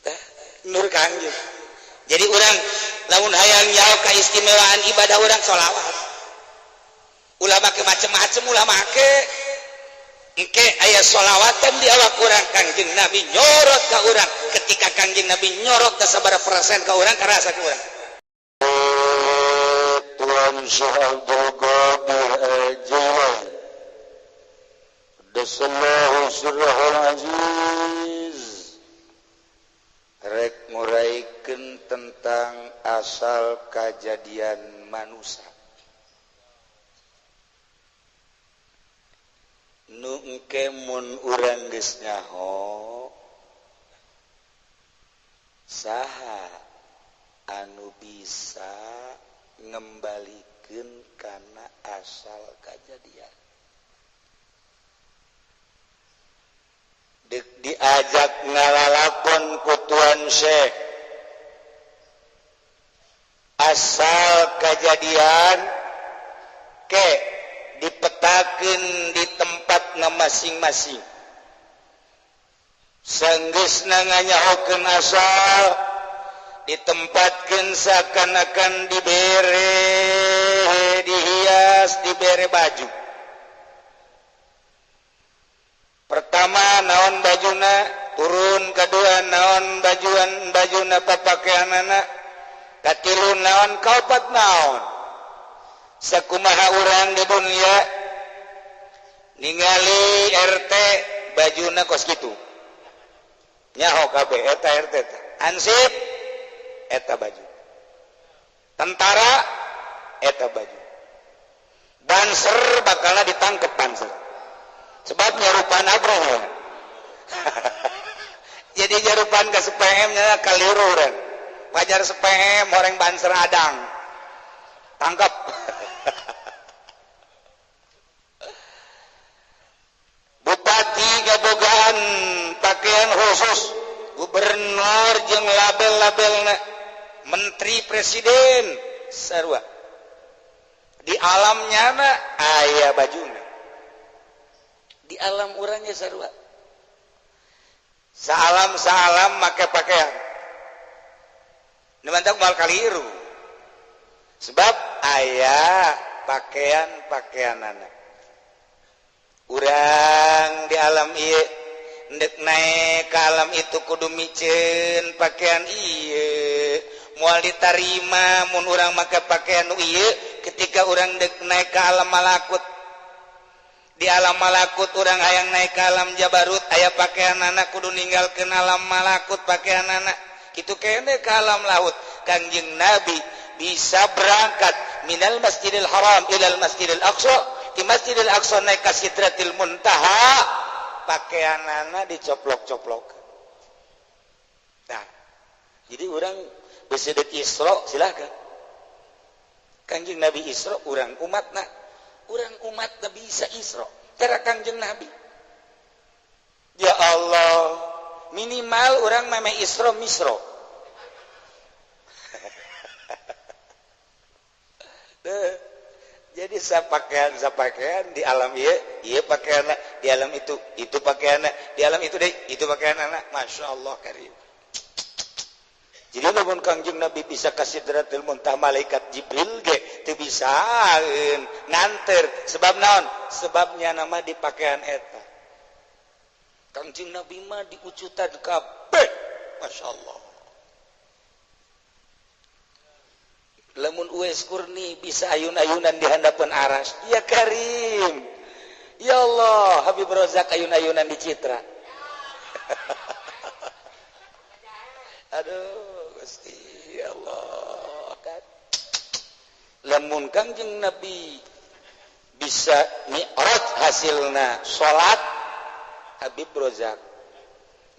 Tah, nur Kangjeng. Jadi urang lamun hayang nyaho keistimewaan ibadah urang, sholawat. Ulah make macem-macem, ulah make. Engke aya sholawatan di awak urang, Kangjeng Nabi nyorot ka urang. Ketika Kangjeng Nabi nyorot ke sabaraha persen ka urang, karasa ku urang. Tuan Syekh Abdul Qadir Al-Jailani Qaddasallahu sirrahul aziz rek nguraikan tentang asal kajadian manusia nu engke mun urang geus nyaho saha anu bisa ngembalikeun kana asal kajadian. Dek diajak ngalalakon ku Tuan Syekh asal kejadian ke dipetakeun di tempatna masing-masing. Sanggeusna nganyahokeun asal, ditempatkeun seakan-akan dibere, dihias, dibere baju. Pertama naon bajuna, turun. Kedua naon bajuan, bajuna, papakaianana. Katilu naon, kaopat naon. Sakumaha urang di dunia ningali RT bajuna kos kitu, nyaho kabeh eta RT teh. Hansip eta baju, tentara eta baju, Banser bakalna ditangkep Banser sebab nyarupan abroh ya. Jadi nyarupan ke SPM nya kaliru urang. Pajar SPM orang Banser adang tangkap. Bupati gabogaan pakaian khusus, gubernur jeung label-labelna, menteri, presiden sarua. Di alamnya mah aya bajuna, di alam urangnya sarua. Salam salam make pakaian. Ini mantap mal kaliru sebab aya pakaian pakaian anak urang di alam ieu. Ndek naik ke alam itu kudu miceun pakaian ieu, moal ditarima mun urang make pakaian nu ieu. Ketika urang dek naik ke alam malakut, di alam malakut urang hayang naik ke alam jabarut, aya pakaian anak, kudu ninggalkeun alam malakut pakaian anak kitu kene ke alam laut. Kangjeng Nabi bisa berangkat minal Masjidil Haram ilal Masjidil Aqsa, di Masjidil Aqsa naik ke Sidratil Muntaha, pakaian anak dicoplok-coplok. Nah, jadi orang bisa dek Isra silakan. Kangjeng Nabi Isra, urang umatna, urang umat bisa Isra cara Kangjeng Nabi. Ya Allah, minimal orang meme Isra Misro. Jadi sapakaian sapakaian di alam ieu, ieu pakaian, di alam itu pakaian, di alam itu deh itu pakaian anak. Masya Allah karim. Jadi lamun Kangjeng Nabi bisa ka Sidratil Muntaha, malaikat Jibril ge teu bisaeun nganter. Sebab naon? Sebabnya nama di pakaian eta. Kangjeng Nabi mah diucutan kabeh. Masya Allah. Lamun Uwais Kurni bisa ayun-ayunan di handapeun aras, ya karim. Ya Allah, Habib Rozak ayun-ayunan di Citra. Aduh Gusti ya Allah kan. Lamun Kangjeng Nabi bisa mi'raj hasilna salat, Habib Rozak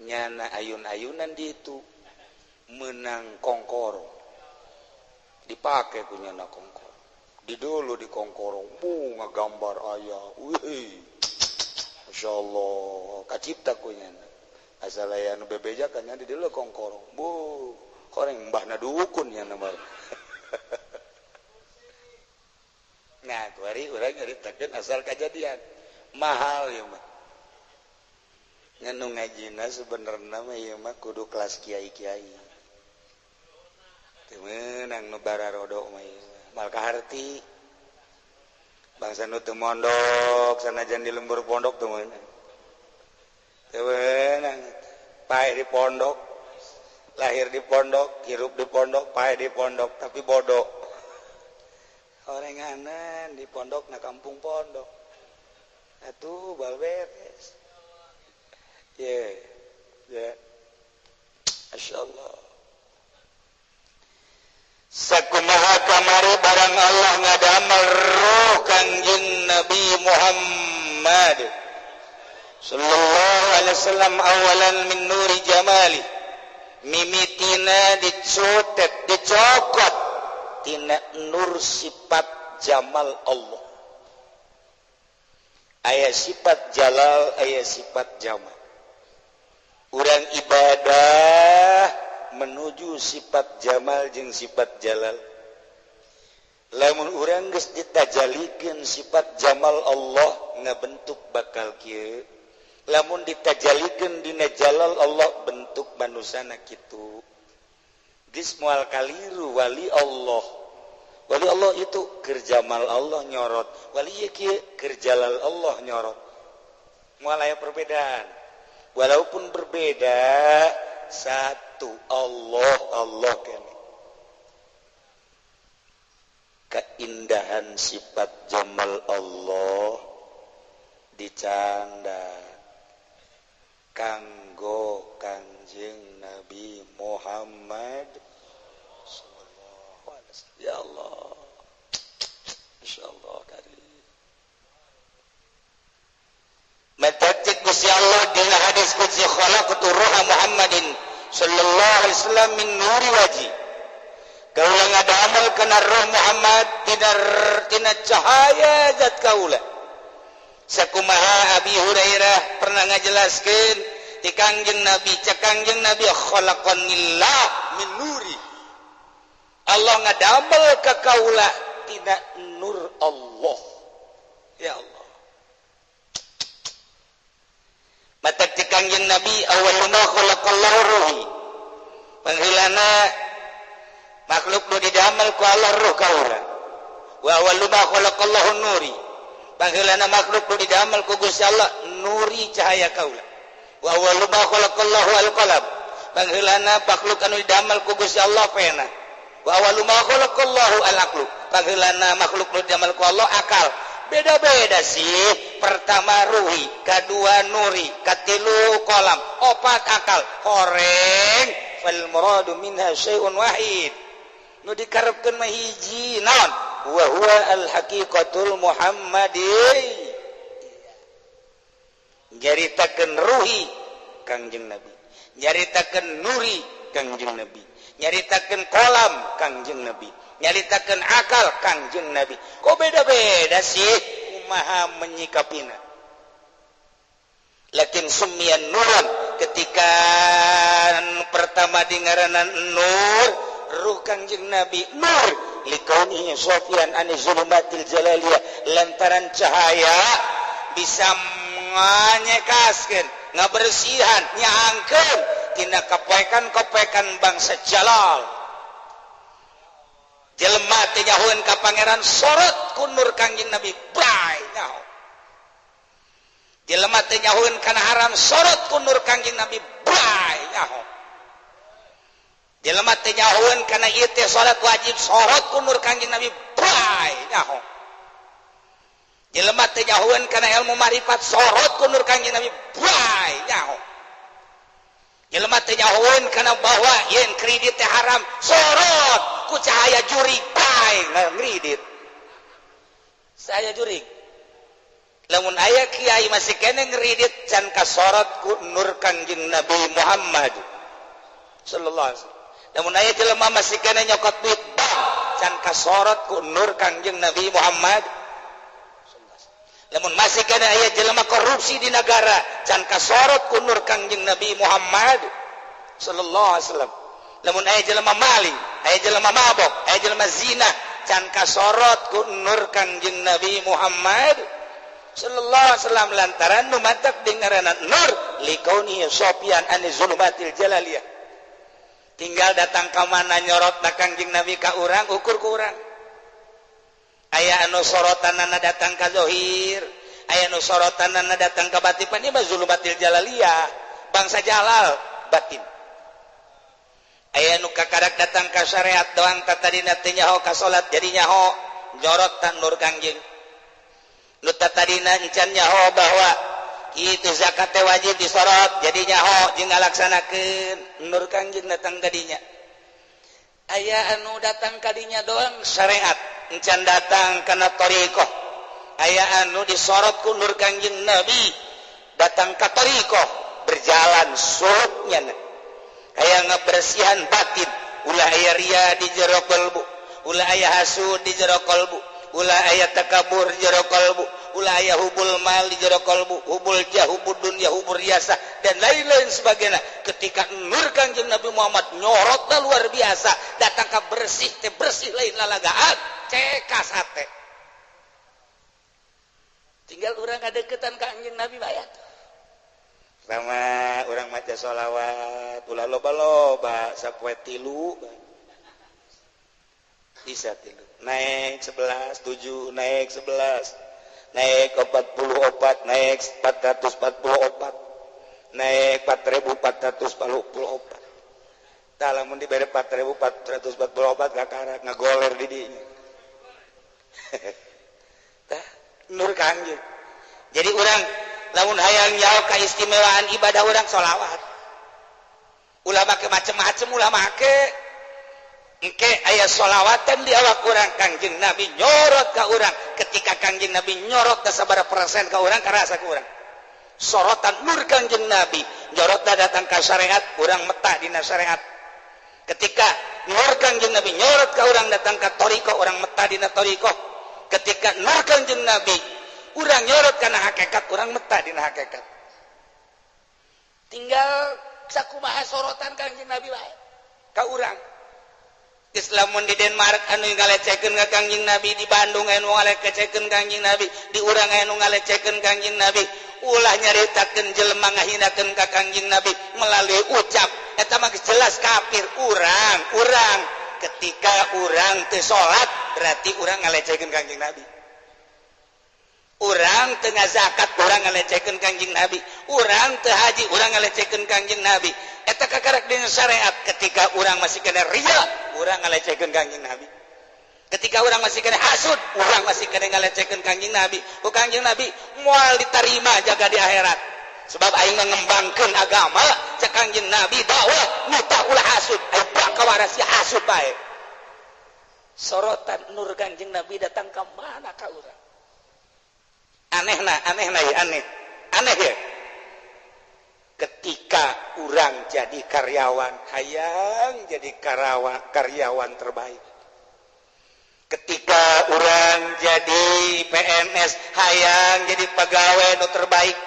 nyana ayun-ayunan di itu menang kongkoro, dipakai punya na kongkoro di dulu di kongkoro bunga gambar ayah. Wih, Masya Allah, kacipta kunya asal aya nu bebeja kan di dulu kongkoro bu koreng mbahna dukun nya nomor. Nah, kuari urang nyaritakeun asal kejadian mahal ya mah. Ngan nu ngajina sebenarnya mah ieu mah kudu kelas kiai-kiai. Teu meunang nu bararodo mah ieu. Mal kaharti. Bangsa nu teu mondok sanajan di lembur pondok teu meunang. Teu meunang. Paeh di pondok, lahir di pondok, hirup di pondok, paeh di pondok, tapi bodoh. Orenganan di pondok na kampung pondok. Atuh bal beres. Ya, ya. Masyaallah. Sakumaha kamari barang Allah ngadamel roh Kangjeng Nabi Muhammad sallallahu alaihi wasallam awalan min nuri jamali, mimitina dicotet dicokot tina nur sifat jamal Allah. Aya sifat jalal, aya sifat jamal. Urang ibadah menuju sifat jamal jeung sifat jalal. Lamun urang geus ditajalikeun sifat jamal Allah ngabentuk bakal kieu. Lamun ditajalikeun dina jalal Allah bentuk manusana kitu. Geus moal kaliru wali Allah. Wali Allah itu keur jamal Allah nyorot, wali ieu kieu keur jalal Allah nyorot. Moal aya perbedaan. Walaupun berbeda satu Allah Allah kene. Keindahan sifat jamal Allah dicanda kanggo Kangjeng Nabi Muhammad sallallahu alaihi wasallam. Ya Allah, insyaallah karim. Matatik Gusti Allah dina hadis qudsi khalaqtu ruha Muhammadin sallallahu alaihi wasallam min nuri wajhi. Kaula ngadamel kana roh Muhammad tina cahaya zat kaula. Sakumaha Abi Hurairah pernah ngajelaskeun ti Kangjeng Nabi, cek Kangjeng Nabi khalaqanillah min nuri. Allah ngadamel ka kaula tina nur Allah. Ya Allah. Mata ti Kangjeng Nabi awwalu ma khalaqallahu ruhi. Panghilana makhluk nu didamel ku Allah ruh kaula. Wa awwalu ma khalaqallahu nuri. Panghilana makhluk nu didamel ku Gusti Allah nuri cahaya kaula. Wa awwalu ma khalaqallahu al-qalam. Panghilana makhluk anu didamel ku Gusti Allah pena. Wa awwalu ma khalaqallahu al-aqlu. Panghilana makhluk nu didamel ku Allah akal. Beda-beda sih. Pertama ruhi, kedua nuri, katilu kolam, opat akal. Horeng fal muradu minha syai'un wahid. Nu dikarepkeun mah hiji naon? Wa huwa al haqiqatul muhammadi. Nyaritakeun ruhi Kangjeng Nabi, nyaritakeun nuri Kangjeng Nabi, nyaritakeun kolam Kangjeng Nabi, nyaritakeun akal Kangjeng Nabi. Kok beda-beda sih kumaha menyikapina? Lakin summiyan nuran, ketika pertama dingaranan nur, ruh Kangjeng Nabi nur likaunihi sofian ani zulumatil jalaliyah, lantaran cahaya bisa nganyekaskeun, ngabersihan, nyaangkeun tina kapoekan-kapoekan bangsa jalal. Jelema teh nyahoeun ka pangeran sorot ku nur Kangjeng Nabi, bray nyaho. Jelema teh nyahoeun kana haram sorot ku nur Kangjeng Nabi, bray nyaho. Jelema teh nyahoeun kana ieu teh salat wajib sorot ku nur Kangjeng Nabi, bray nyaho. Jelema teh nyahoeun kana ilmu marifat sorot ku nur Kangjeng Nabi, bray nyaho. Jelema teh nyahoeun kana bahwa yen kredit teh haram sorot ku cahaya jurig, bray ngredit. Saya jurig. Lamun aya kiai masih kene ngredit can kasorot ku nur Kangjeng Nabi Muhammad sallallahu alaihi wasallam. Lamun aya jelema masih kene nyokot duit bank can kasorot ku nur Kangjeng Nabi Muhammad. Lamun masih kene aya jelema korupsi di negara can kasorot ku nur Kangjeng Nabi Muhammad sallallahu alaihi wasallam. Lamun aya jelema maling, aya jelema mabok, aya jelema zina can kasorot ku nur Kangjeng Nabi Muhammad sallallahu alaihi wasallam, lantaran nu matak dingaranan nur Likauni sopian ani zulumatil jalaliyah. Tinggal datang ka mana nyorot na Kangjeng Nabi ka urang, ukur ku urang. Aya anu sorotanana datang ka zohir, aya anu sorotanana datang ka batin, ini mah zulumatil jalaliyah, bangsa jalal batin. Aya nu kakarak datang ka syariat doang, tadina teu nyaho ka salat jadi nyaho, nyorot tan nur Kangjeng. Nu tadina encan nyaho bahwa itu zakat teh wajib disorot jadi nyaho jeung ngalaksanakeun, nur Kangjeng datang kadinya. Aya anu datang kadinya doang syariat, encan datang kana thariqah. Aya anu disorot ku nur Kangjeng Nabi datang ka thariqah, berjalan suluknya aya ngebersihan batin, ulah aya ria di jero kalbu, ulah aya hasud di jero kalbu, ulah aya takabur di jero kalbu, ulah aya hubul mal di jero kalbu, hubul jah, hubul dunya, hubul riasa dan lain-lain sebagainya. Ketika nur Kangjeng Nabi Muhammad nyorotna luar biasa, datang ka bersih teh bersih lain lalagaan, cekas hate. Tinggal urang ngadeukeutan ka Kangjeng Nabi bae. Sama urang maca sholawat ulah loba-loba sapoe tilu bisa tilu naik 11 7 naik 11 naik 44 naik 444 naik 4444. Tah lamun dibere 4444 kakarak ngagoler di dinya. Tah nur Kangjeng. Jadi urang lamun hayang nyaho keistimewaan ibadah urang sholawat, ulah make macem-macem, ulah make engke aya sholawatan di awak urang, Kangjeng Nabi nyorot ka urang. Ketika Kangjeng Nabi nyorot ka sabaraha persen ka urang, karasa ka urang sorotan nur Kangjeng Nabi nyorotna datang ka syariat, urang meta dina syariat. Ketika nur Kangjeng Nabi nyorot ka urang datang ka thariqah, urang meta dina thariqah. Ketika nur Kangjeng Nabi urang nyorot kana hakikat, urang meta dina hakikat. Tinggal sakumaha sorotan Kangjeng Nabi wae ka urang. Islamun di Denmark anu ngalecehkeun ka Kangjeng Nabi, di Bandung anu ngalecehkeun Kangjeng Nabi, di urang anu ngalecehkeun Kangjeng Nabi, ulah nyaritakeun jelema ngahinakeun ka Kangjeng Nabi melalui ucap eta mah jelas kafir. Urang urang ketika urang teu salat berarti urang ngalecehkeun Kangjeng Nabi. Urang teu ngazakat urang ngalecehkeun Kangjeng Nabi, urang teu haji urang ngalecehkeun Kangjeng Nabi. Eta kakarak dina syariat. Ketika urang masih kena ria, urang ngalecehkeun Kangjeng Nabi. Ketika urang masih kena hasud, urang masih kena ngalecehkeun Kangjeng Nabi. Ku Kangjeng Nabi moal ditarima jaga di akhirat. Sebab aing ngembangkeun agama, cek Kangjeng Nabi dakwah nu ulah hasud, aing bakawaras ya hasud bae. Sorotan nur Kangjeng Nabi datang ka mana ka urang? Aneh na, aneh na ya, aneh. Aneh ya. Ketika urang jadi karyawan, hayang jadi karyawan terbaik. Ketika urang jadi PNS, hayang jadi pegawai nu terbaik.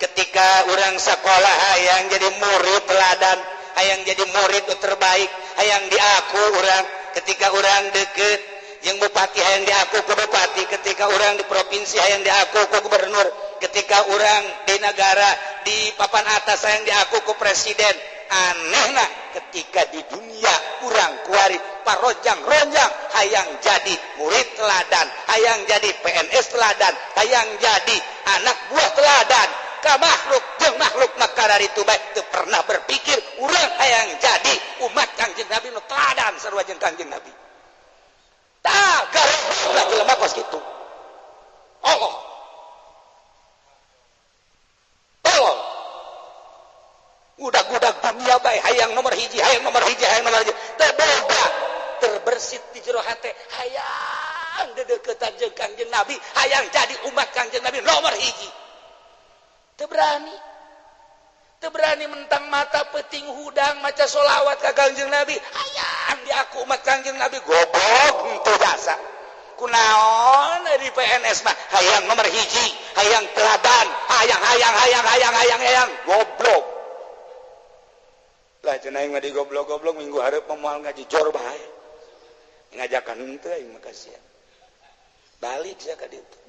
Ketika urang sekolah, hayang jadi murid teladan, hayang jadi murid nu terbaik, hayang diaku urang. Ketika urang deket yang bupati, hayang diaku ke bupati. Ketika urang di provinsi, hayang diaku ke gubernur. Ketika urang di negara di papan atas, hayang diaku ke presiden. Aneh nah, ketika di dunia urang kuari parojang-ronjang hayang jadi murid teladan, hayang jadi PNS teladan, hayang jadi anak buah teladan ka makhluk jeung makhluk. Maka dari itu baik teu pernah berpikir urang hayang jadi umat Kangjeng Nabi nu teladan sarua jeung Kangjeng Nabi. Tah garelah jelema kos kitu. Allah tolong udah-udah dunia bae hayang nomor hiji, hayang nomor hiji, hayang nomor hiji. Teu boga terbersit di jero hate hayang dedeukeutan jeung Kangjeng Nabi, hayang jadi umat Kangjeng Nabi nomor hiji. Teu berani, teu berani mentang mata peting hudang maca solawat ka Kangjeng Nabi, hayang diaku umat Kangjeng Nabi. Goblok teu jasa. Kunaon di PNS mah hayang nomor hiji, hayang teladan, hayang hayang hayang hayang hayang hayang. Goblok lah cenah aing mah di goblok-goblok. Minggu hareup mah moal ngaji jor bae, ngajakan henteu aing mah, kasihan balik sia ka ditu.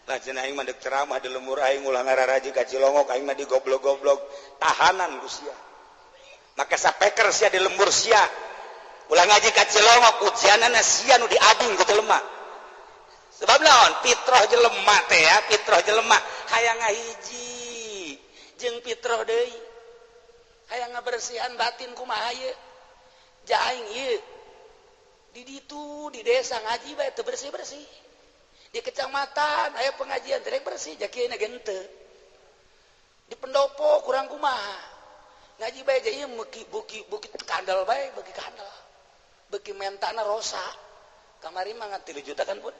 Lah cenah aing mah deuk ceramah di lembur aing ulah ngararaji ka Cilongok aing mah digoblok-goblok tahanan ku sia. Maka sapeker sia di lembur sia. Ulah ngaji ka Cilongok ujianana sia nu diading ku jelema. Sebab naon? Fitrah jelema teh ya, fitrah jelema hayang ngahiji jeung fitrah deui. Hayang ngabersihan batin kumaha ieu? Ja aing ieu di ditu di desa ngaji bae teu bersih-bersih. Di kecamatan aya pengajian terek bersih jakieuna ge henteu. Di pendopo kurang kumaha. Ngaji bae ja ieu beuki beuki beuki kandel bae, beuki kandel. Beuki mentana rosa. Kamari mah ngan 3 juta kan pun.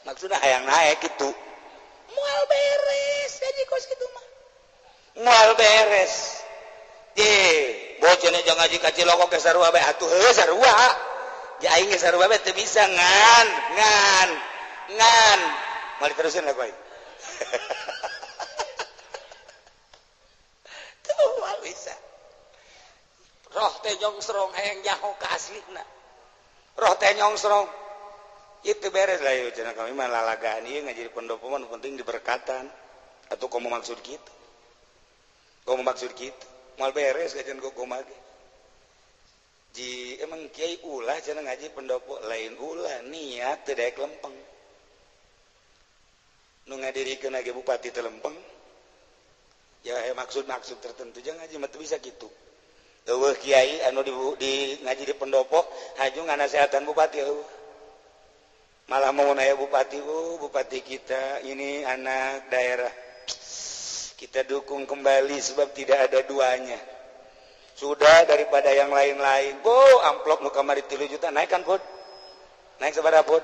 Maksudna hayang naek kitu. Moal beres gaji kos kitu mah. Moal beres. Ye, bojone jangan ngaji ka Cilongok ge sarua bae atuh heuh sarua. Ja aing ge sarua bae teu bisa ngan ngan ngan. Moal diterusin lah ku aing. Tuh moal bisa. Roh teh nyongsrong hayang nyaho ka aslina. Roh teh nyongsrong. Itu beres lah ieu cenah kami mah lalagaan ieu ngaji di pendopo mah nu penting diberkatan. Atuh komo maksud kitu. Komo maksud kitu. Moal beres kajian ku kumaha ge. Ji emang kiai ulah cenah ngaji pendopo lain ulah niat teu daek lempeng. Nu ngadirikeun ge bupati teu lempeng. Ya maksud-maksud tertentu jangan ngaji mah teu bisa kitu. Eueuh kiai anu di ngaji di pendopo haju nganasehatan bupati eueuh. Malah mau nanya bupati, oh bupati kita ini anak daerah. Kita dukung kembali sebab tidak ada duanya. Sudah daripada yang lain-lain. Oh, amplop nu kamari 3 juta naik kan, Pud? Naik sabaraha, Pud?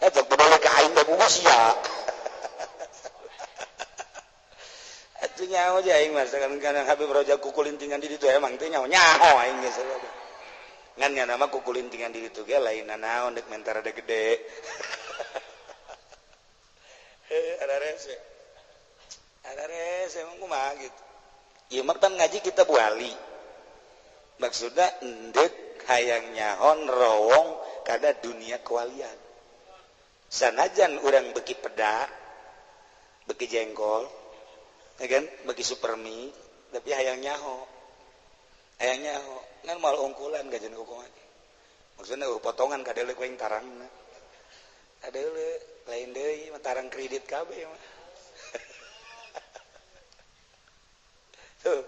Jok balik ka aing da bunga sia. Atuh nyaho je aing mah kadang-kadang Habib Roja kukulintingan di ditu emang teh nyaho nyaho aing geus. Ngan nya nama kukulintingan di ditu ge lain naon deuk mentar ada gede. Ada rese. Ada rese emang kumaha gitu. Ieu mah pan ngaji kita buali. Maksudna endek hayang nyahon rowong kada dunia kewalian. Sanajan urang beuki peda, beuki jengkol, ya kan, beuki supermi, tapi hayang nyaho. Hayang nyaho, ngan moal ungkulan gajian kumaha. Maksudna potongan kadeuleu ku aing tarangna. Kadeuleu lain deui mah tarang kredit kabeh mah. Tuh.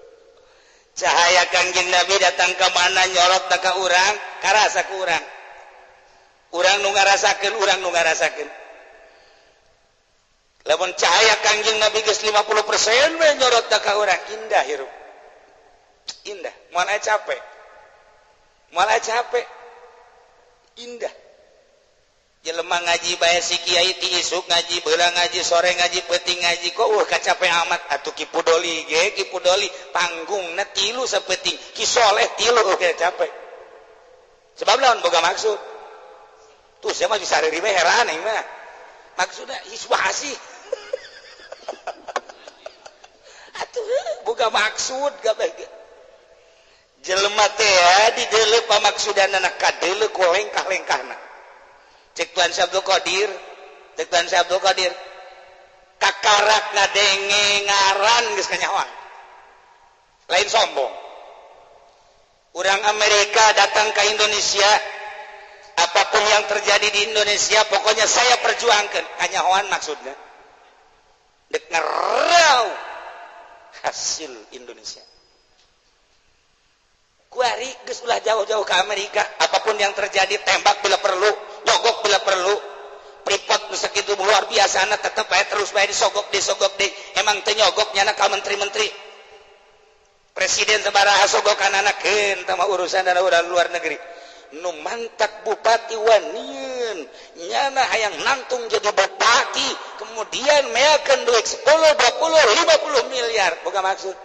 Cahaya Kangjeng Nabi datang ke mana nyorot ka urang, karasa ku urang. Urang nu ngarasakeun, urang nu ngarasakeun. Lamun cahaya Kangjeng Nabi geus 50% we nyorot ka urang, indah hirup. Indah, moal aya capek. Moal aya capek. Indah. Jelema ngaji bae si kiai ti isuk ngaji, beurang ngaji, sore ngaji, peuting ngaji, kok kacape amat atuh Ki Pudoli ge, Ki Pudoli panggungna tilu sapeuting, Ki Soleh tilu ge capek. Sebab lawan boga maksud. Tuh saya mah bisa sariri bae heran aing mah. Maksudna iswah sih. Atuh boga maksud kabeh ge. Jelema teh di deuleu pamaksudanana kadeuleu ku lengkah-lengkahna. Cek Tuhan Syabdul Qadir, cek Tuhan Syabdul Qadir, kakarak ngadenge ngaran geus kanyahoan. Lain sombong. Urang Amerika datang ke Indonesia, apapun yang terjadi di Indonesia pokoknya saya perjuangkan. Kanyahoan maksudnya. Dek ngerau hasil Indonesia. Kuari geus ulah jauh-jauh ke Amerika, apapun yang terjadi tembak bila perlu, nyogok bila perlu, Freeport nu sakitu luar biasa na tetep bae terus bae disogok di emang teu nyogok nyana ka menteri-menteri. Presiden sabaraha sogokan anakeun tah mah urusan dana urang luar negeri. Nu mantak bupati wanian nyana hayang nangtung jadi bupati kemudian meakeun duit 10, 20, 50 miliar boga maksud.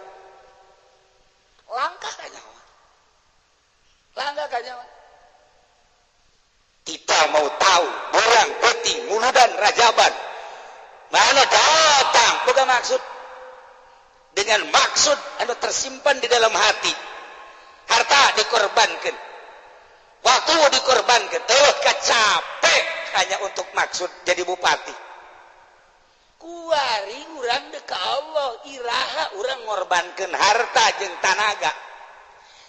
Langkah kanyahoan. Langkah kanyahoan. Kita mau tahu borang peti muludan rajaban mana datang bukan maksud dengan maksud anu tersimpan di dalam hati harta dikorbankan Waktu dikorbankan teu capek hanya untuk maksud jadi bupati. Kuari urang deuk ka Allah, iraha urang ngorbankeun harta jeung tanaga.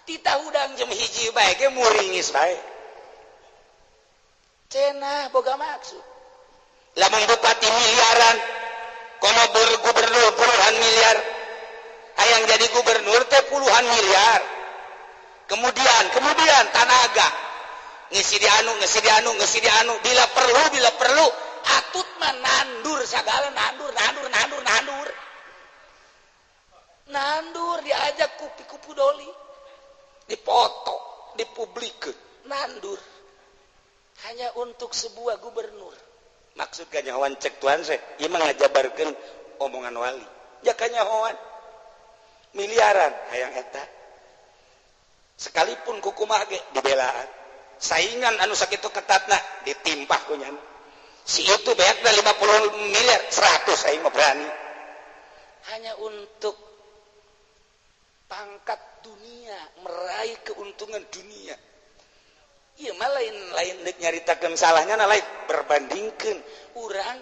Tita hudang jam 1 bae ge muringis bae. Cenah boga maksud. Lamun bupati miliaran, komo gubernur puluhan miliar. Hayang jadi gubernur teh puluhan miliar. Kemudian tanaga ngisi di anu, ngisi di anu, ngisi di anu, bila perlu atut mah nandur sagala, nandur nandur nandur nandur. Nandur diajak kupi-kupu doli. Dipoto, dipublikeun, nandur. Hanya untuk sebuah gubernur. Maksud kanyahoan cek Tuhan saya, ieu mah ngajabarkeun omongan wali. Ya kanyahoan miliaran hayang eta. Sekalipun kukumaha ge dibelaan. Saingan anu sakitu ketatna ditimpah ku nyana. Si itu beakna 50 miliar, 100 aing mah berani. Hanya untuk pangkat dunia, meraih keuntungan dunia. Ieu mah lain deuk nyaritakeun salahnya, na lain berbandingkeun urang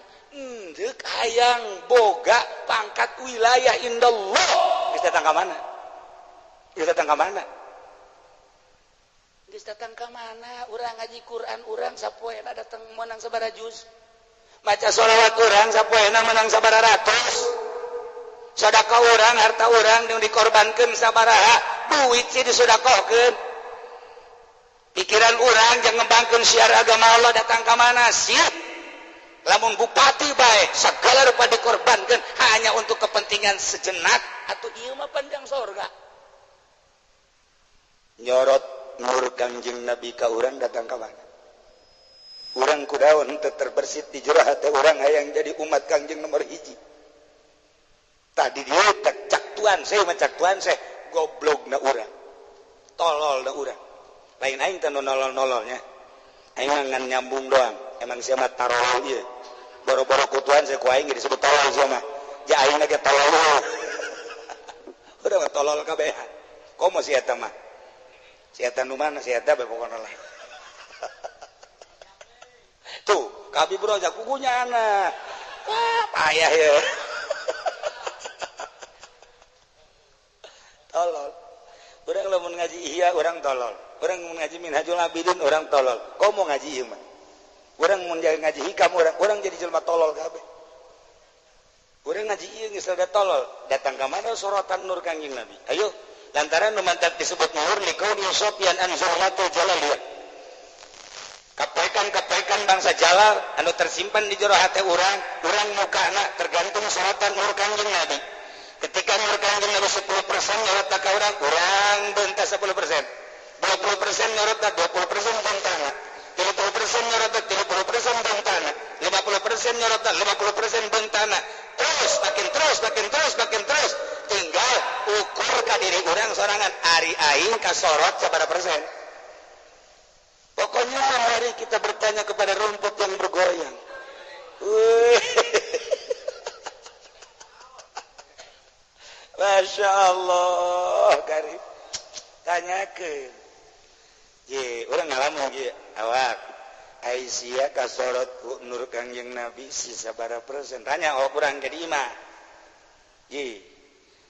deuk hayang boga pangkat wilayah indallah. Geus datang ka mana? Geus datang ka mana? Geus datang ka mana? Urang ngaji Quran urang sapoena datang menang sabaraha juz. Maca sholawat urang sapoena menang sabaraha ratus. Sedekah urang, harta urang nu dikorbankeun sabaraha, duit sih disedekahkeun. Pikiran urang jeung ngembangkeun syiar agama Allah datang ka mana? Siap. Lamun bupati bae segala rupa dikorbankeun hanya untuk kepentingan sejenak atau ieu mah panjang sorga. Nyorot nur Kangjeng Nabi ka urang datang ka mana? Urang kudaon teu terbersit di jero hate urang hayang jadi umat Kangjeng nomor 1. Tadi dia cak tuan saya mah cak tuan saya goblok na urang. Tolol na urang. Lain aing teh nu nolol-nololnya. Aing mah ngan nyambung doang. Emang sia mah tarolol ieu. Boro-boro ku tuan saya ku aing disebut tolol sia mah. Ja aing ge tolol. Udah mah tolol kabehan. Komo si eta mah. Si eta nu mana si eta bae pokona lah. Tuh, kabi bro ja kukunya anak. Wah, payah ya. Tolol. Urang lamun ngaji Ihya urang tolol. Urang mun ngaji Minhajul Abidin urang tolol. Komo ngaji ieu mah. Urang mun ngaji Hikam urang jadi jelema tolol kabeh. Urang ngaji ieu geus rada tolol. Datang ka mana sorotan nur Kangjeng Nabi? Ayo, lantaran nu mantap disebut nur likauni sofian an zurmatul jalaliyah. Kapaikan-kapaikan bangsa jalal anu tersimpan di jero hate urang, urang mukana tergantung sorotan nur Kangjeng Nabi. Ketika nur Kangjeng Nabi 10% nyorot ka urang, urang bentas 10%. 20% nyorot 20% bentana. 30% nyorot 30% bentana. 50% nyorot 50% bentana. Terus makin terus makin terus makin terus tinggal ukur ka diri urang sorangan ari aing kasorot sabaraha persen. Pokoknya mari kita bertanya kepada rumput yang bergoyang. Masya Allah, karib. Tanyakeun. Ye, urang ngalamun ge awak. Aisyah kasorot ku nur Kangjeng Nabi sisa sabaraha persen. Tanya oh kurang jadi imah. Ye,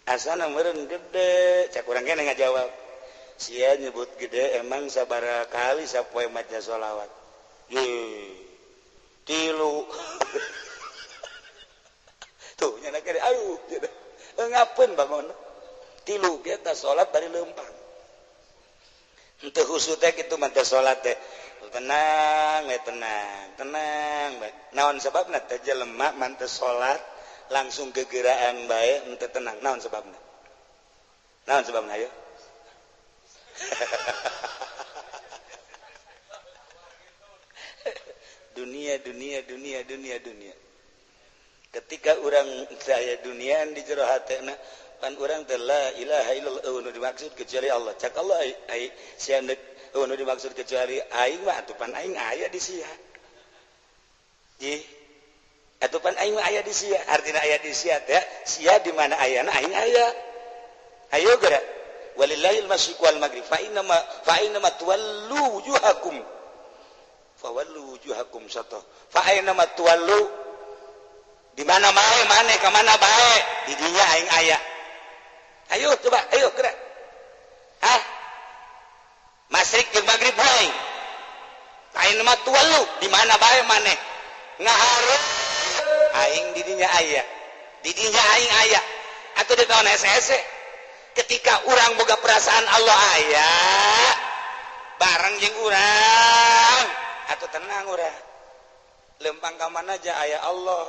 asana meureun gede, cak urang kene ngajawab. Sia nyebut gede emang sabaraha kali sapoe maca sholawat. Ye, 3. Tuh nyana kene aduh. Ngapeun bangun. 3 ge ta salat bari leumpang. Henteu khusyuk teh kitu mah teh salat teh. Tenang we tenang, tenang bae. Naon sababna teh jelema mah teu salat langsung gegeraan bae henteu tenang. Naon sababna? Naon sababna ayo? Dunia dunia dunia dunia dunia. Ketika urang saya duniaan di jero hatena pan urang teh la ilaha illallah nu dimaksud kecuali Allah. Cak Allah ai sia nu dimaksud kecuali aing mah atuh pan aing aya di sia. Ji atuh pan aing mah aya di sia. Artina aya di sia teh sia di mana ayana aing aya. Ayo geura. Walillahil masyriq wal maghrib fa inna ma tuwallu wujuhakum fawallu wujuhakum satu fa aina ma tuwallu di mana bae maneh ka mana bae di dinya aing aya. Ayo coba, ayo gerak. Hah? Masyriq jeung maghrib bae. Aina ma tuwallu di mana bae maneh ngahareup aing di dinya aya. Di dinya aing aya. Atuh di naon hese-hese. Ketika urang boga perasaan Allah aya bareng jeung urang atuh tenang urang. Lempang ka mana aja aya Allah.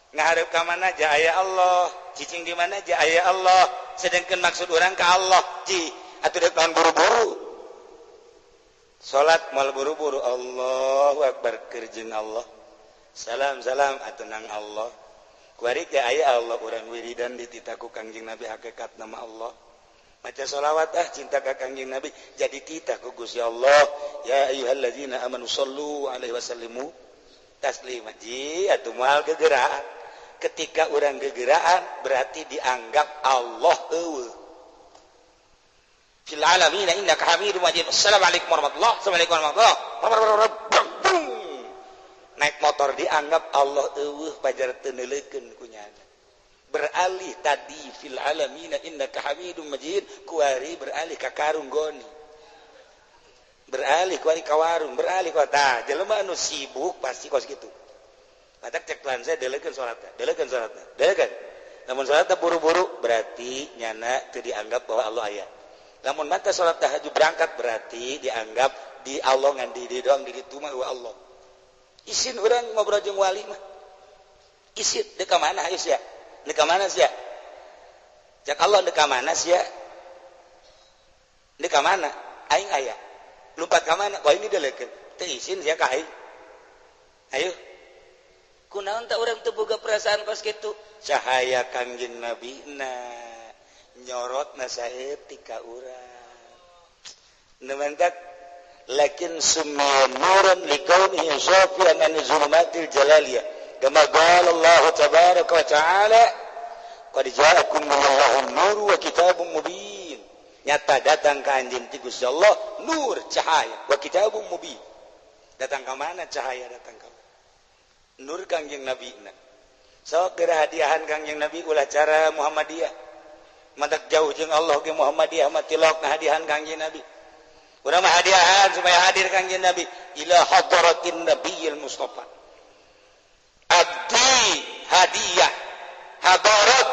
Ngahareup ka mana aja aya Allah, cicing di mana aja aya Allah. Sedangkan maksud urang ka Allah, ji atuh deuk naon buru-buru. Salat moal buru-buru, Allahu akbar keur jeung Allah. Salam salam atuh nang Allah. Kuari ge aya Allah urang wiridan ditita ku Kangjeng Nabi hakikat nama Allah. Maca sholawat ah cinta ka Kangjeng Nabi jadi titah ku Gusti Allah. Ya ayyuhallazina amanu sallu alaihi wasallimu taslima. Ji atuh moal gegeraan. Ketika urang gegeraan berarti dianggap Allah eueuh. Fil alamin innaka hamidum majid. Assalamualaikum warahmatullahi wabarakatuh. Assalamualaikum warahmatullahi wabarakatuh. Naik motor dianggap Allah eueuh pajar teu neuleukeun ku nyana. Beralih tadi fil alamin innaka hamidum majid kuari beralih ka karung goni. Beralih kuari ka warung, beralih ka tah jelema anu sibuk pasti kos kitu. Batak cek tuan saya delekeun salatna, delekeun salatna, delekeun. Lamun salatna buru-buru berarti nyana teu dianggap bahwa Allah aya. Lamun mata salat tahajud berangkat berarti dianggap di Allah ngan di doang di ditu mah Allah. Isin urang ngobrol jeung wali mah. Isin deuk ka mana ayo sia? Deuk ka mana sia? Cek Allah deuk ka mana sia? Deuk ka mana? Aing aya. Lumpat ka mana? Wah ini delekeun. Teu isin sia ka aing. Ayo. Kunaon teh urang teu boga perasaan kos kitu? Cahaya Kangjeng Nabi na nyorotna saeutik ka urang. Nu mantak lakin summa nuran likaunihi safiyan an zulumatil jalaliyah kama qala Allah tabaraka wa ta'ala qad ja'akum minallahi nur wa kitabun mubin. Nyata datang ka anjeun ti Gusti Allah nur cahaya wa kitabun mubin. Datang ka mana cahaya datang ka nur Kangjeng Nabi na. Sok geura hadiahan Kangjeng Nabi ulah cara Muhammadiyah. Mantak jauh jeung Allah ge Muhammadiyah mah tilok hadiahan Kangjeng Nabi. Urang mah hadiahan supaya hadir Kangjeng Nabi ila hadratin Nabiyil Mustafa. Abdi hadiah hadarat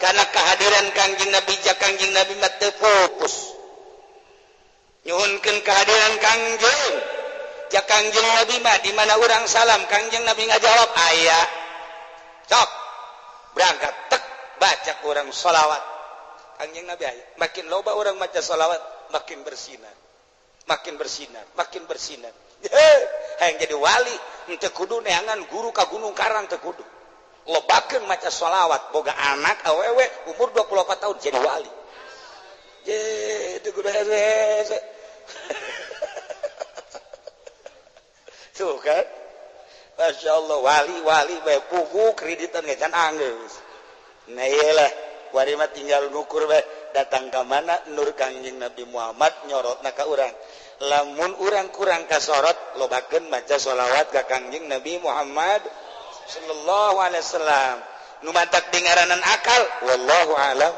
karena kehadiran Kangjeng Nabi ja Kangjeng Nabi mah teu fokus. Nyuhunkeun kehadiran Kangjeng ja Kangjeng Nabi mah di mana urang salam Kangjeng Nabi ngajawab aya. Sok berangkat tek baca urang sholawat Kangjeng Nabi aya. Makin loba urang maca sholawat makin bersinar. Makin bersinar, makin bersinar. Hayang jadi wali henteu kudu neangan guru ka Gunung Karang teu kudu. Lobakeun maca sholawat boga anak awewe umur 24 tahun jadi wali. Je teu kudu hese. Tuh kan? Masya Allah wali-wali bae pugu kreditan ge can anggeus. Nah iyalah wari mah tinggal ngukur bae datang ka mana nur Kangjeng Nabi Muhammad nyorotna ka urang. Lamun urang kurang kasorot lobakeun maca sholawat ka Kangjeng Nabi Muhammad sallallahu alaihi wasallam. Nu mantak dingaranan akal wallahu alam.